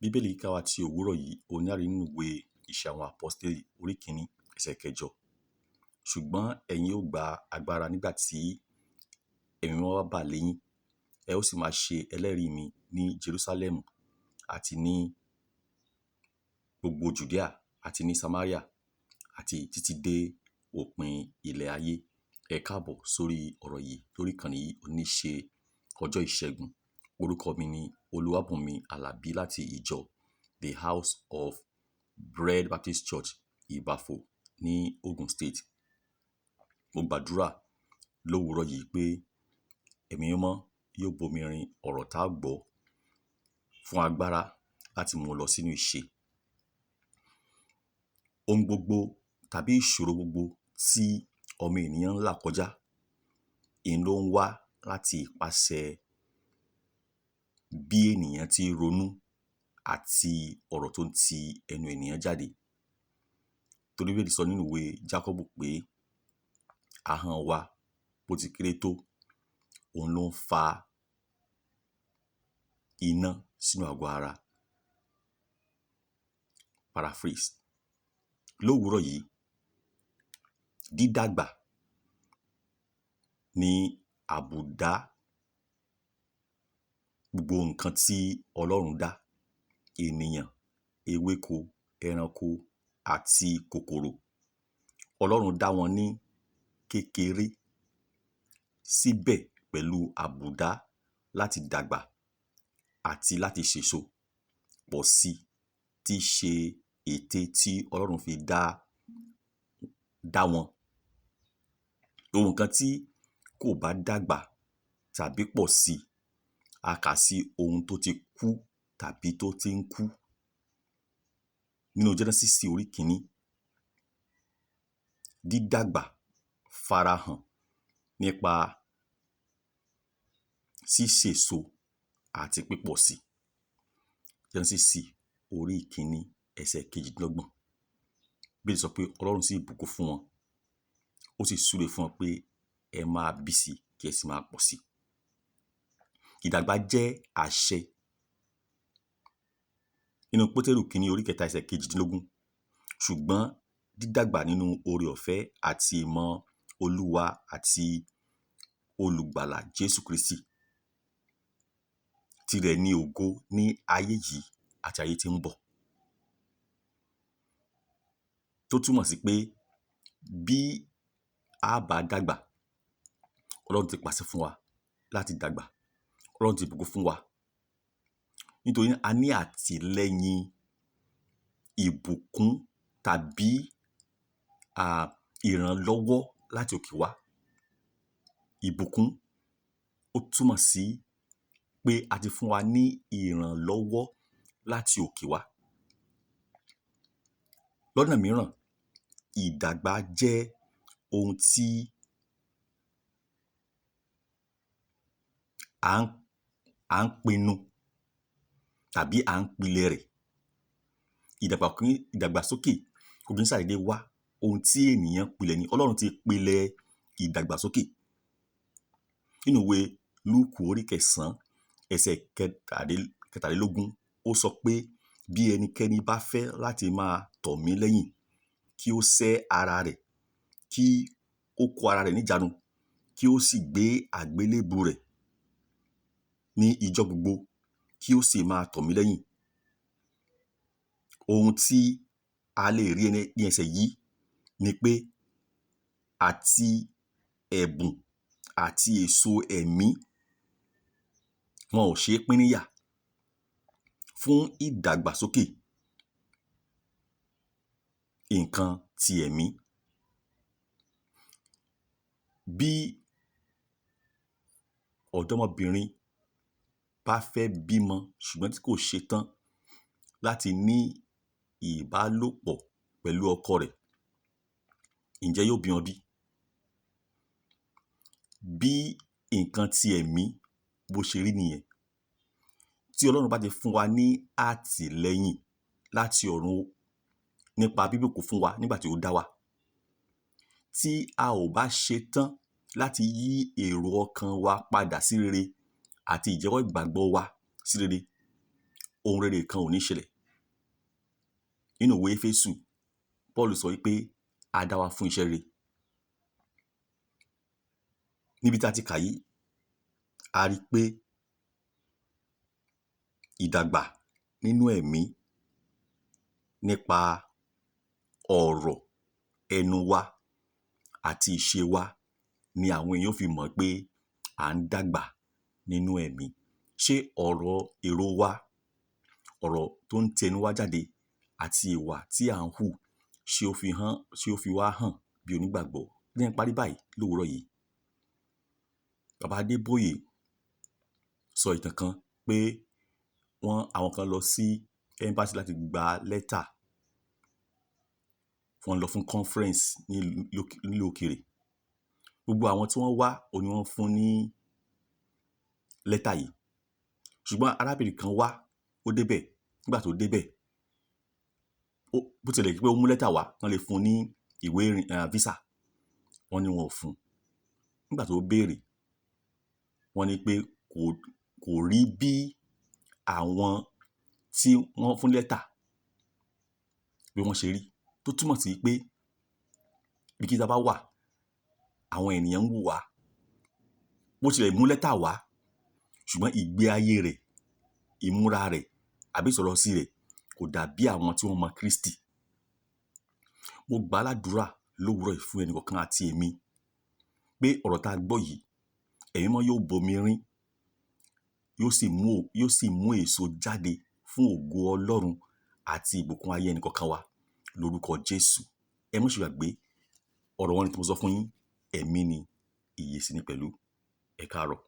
Bíbélì kíkà wa ti òwúrọ̀ yìí, òhun ni a rí nínú ìwé Ìṣe àwọn Àpọ́stélì orí kìíní ẹsẹ̀ kẹjọ. Ṣùgbọ́n ẹ̀yin ó gba agbára nígbà tí Ẹ̀mí Mímọ́ bá bà lé yín, ẹ ó sì máa ṣe ẹlẹ́rìí mi ní Jerúsálẹ́mù àti ní gbogbo Jùdíà àti ní Samaríà àti títí dé òpin ilẹ̀ ayé. Ẹ káàbọ̀ sórí ọ̀rọ̀ yìí lórí ìkànnì yìí òní ṣe ọjọ́ ìṣẹ́gun. Orúkọ mi ni Olúwabùnmi Àlàbí láti ìjọ The House of Bread Baptist Church, Ìbàfò ní Ogun State. Mo gbàdúrà lówùúrọ̀ yìí pé Ẹ̀mí Mímọ́ yóò bomi rin ọ̀rọ̀ tá a gbọ́ fún agbára láti mú un lọ sínú ìṣe. Ohun gbogbo tàbí ìṣòro gbogbo tí ọmọ ènìyàn ń là kọjá ń ló ń wá láti ipasẹ̀ bí ènìyàn ti ń ronú àti ọ̀rọ̀ tó ń ti ẹnu ènìyàn jáde. Torí Bíbélì sọ nínú ìwé Jákọ́bù pé ahọ́n wa bó ti kéré tó, òun ló ń fa iná sínú àgọ́ ara. Paraphrase. Lówùúrọ̀ yìí, dídàgbà ní àbùdá gbogbo nǹkan tí Ọlọ́run dá: ènìyàn, ewéko, ẹranko àti kòkòrò. Ọlọ́run dá wọn ní kékeré síbẹ̀ pẹ̀lú àbùdá láti dàgbà àti láti sèso pọ̀ si tí í ṣe ète tí Ọlọ́run fi dá wọn. Ohun kan tí kò bá dàgbà tàbí pọ̀ si, a kà sí ohun tó ti kú tàbí tó tí ń kú. Nínú Jẹ́nẹ́sísì orí kìíní, dídàgbà farahàn nípa sísèso àti pípọ̀ si. Jẹ́nẹ́sísì orí ìkíní ẹsẹ̀ kejìdínlọ́gbọ̀n. Bíbélì sọ pé Ọlọ́run sì bùkún fún wọn, ó sì súre fún wọn pé ẹ máa bí si, kí ẹ sì máa pọ̀ si. Ìdàgbà jẹ́ àṣẹ. Nínú Pétérù kíní orí kẹta ẹsẹ̀ kejìdínlógún, ṣùgbọ́n dídàgbà nínú oore-ọ̀fẹ́ àti ìmọ̀ Olúwa àti Olùgbàlà Jésù Kristì. Tirẹ̀ ni ògo ní ayé yìí àti ayé tí ń bọ̀. Tó túmọ̀ sí pé bí a bá dàgbà, Ọlọ́run ti pàṣẹ fún wa láti dàgbà, Ọlọ́run ti bùkún fún wa nítorí a ní àtìlẹ́yìn ìbùkún tàbí ìrànlọ́wọ́ láti òkè wá. Ìbùkún ó túmọ̀ sí pé a ti fún wa ní ìrànlọ́wọ́ láti òkè wá. Lọ́nà mìíràn, ìdàgbà jẹ́ ohun tí à ń pinnu tàbí à ń pilẹ̀ rẹ̀. Ìdàgbàsókè kò kí ń ṣàdédé wá, ohun tí ènìyàn pilẹ̀ ni. Ọlọ́run ti pilẹ̀ ìdàgbàsókè. Nínú ìwé Lúùkù orí kẹsàn-án ẹsẹ̀ kẹtàlélógún, ó sọ pé bí ẹnikẹ́ni bá fẹ́ láti máa tọ̀ mí lẹ́yìn, kí ó sẹ́ ara rẹ̀, kí ó kó ara rẹ̀ níjàánu, kí ó sì gbé àgbélébùú rẹ̀ ní ijọ́ gbogbo, kí ó sì máa tọ̀ mí lẹ́yìn. Ohun tí a lè rí ní ẹsẹ̀ yìí ni pé àti ẹ̀bùn àti èso ẹ̀mí, wọn ò ṣe é pín níyà fún ìdàgbàsókè nǹkan ti ẹ̀mí. Bí ọ̀dọ́mọbìnrin bá fẹ́ bímọ ṣùgbọ́n tí kò ṣetán láti ní ìbálòpọ̀ pẹ̀lú ọkọ rẹ̀, ǹjẹ́ yóò bímọ bí? Bí nǹkan ti ẹ̀mí bó ṣe rí nìyẹn. Tí Ọlọ́run bá ti fún wa ní àtìlẹ́yìn láti ọ̀run nípa bíbùkún fún wa nígbà tí ó dá wa, tí a ò bá ṣetán láti yí èrò ọkàn wa padà sí rere àti ìjẹ́wọ́ ìgbàgbọ́ wa sí rere, Ohun rere kan ò ní ṣẹlẹ̀. Nínú ìwé Éfésù, Paul sọ wí pé a dá wa fún iṣẹ́ rere. Níbi tí a ti kà yìí, a ri pé ìdàgbà nínú ẹ̀mí nípa ọ̀rọ̀ ẹnu wa àti ìṣe wa ni àwọn èèyàn ó fi mọ̀ pé à ń dàgbà nínú ẹ̀mí. Ṣé ọ̀rọ̀ èrò wa, ọ̀rọ̀ tó ń ti ẹnu wa jáde àti ìwà tí à ń hù, ṣé ó fi hán ṣé ó fi wá hàn bí onígbàgbọ́? Ẹ jẹ́ n parí báyìí lówùúrọ̀ yìí. Bàbá Adébóyè sọ ìtàn kan pé àwọn kan lọ sí embassy láti gba lẹ́tà, wọ́n lọ fún conference nílùú òkèèrè. Gbogbo àwọn tí wọ́n wá òhun ni wọ́n fún ní lẹ́tà yìí. Ṣùgbọ́n arábìnrin kan wá, ó débẹ̀, nígbà tó débẹ̀, bó tilẹ̀ jẹ́ pé ó mú lẹ́tà wá kán le fún un ní ìwé visa, wọ́n ní wọn ò fún un. Nígbà tó béèrè, wọ́n ní pé kò rí bí àwọn tí wọ́n fún lẹ́tà bí wọ́n ṣe rí, tó túmọ̀ sí pé ibikíbi tá a bá wà, àwọn ènìyàn ń wò wá. Bó tilẹ̀ mú lẹ́tà wá, ṣùgbọ́n ìgbé ayé rẹ̀, ìmúra rẹ̀ àbí ìsọ̀rọ̀ sí rẹ̀ kò dàbí àwọn tí wọ́n mọ Krístì. Mo gbà á ládùúrà lówùúrọ̀ yìí fún ẹnìkọ̀ọ̀kan àti èmi pé ọ̀rọ̀ tá a gbọ́ yìí, Ẹ̀mí Mímọ́ yóò bomi rín, yóò sì mú èso jáde fún ògo Ọlọ́run àti ìbùkún ayé ẹnìkọ̀ọ̀kan wa lórúkọ Jésù. Ẹ má ṣe gbàgbé ọ̀rọ̀ wọn tí mo sọ fún yín, ẹ̀mí ni, ìyè sì ni pẹ̀lú. Ẹ káàárọ̀.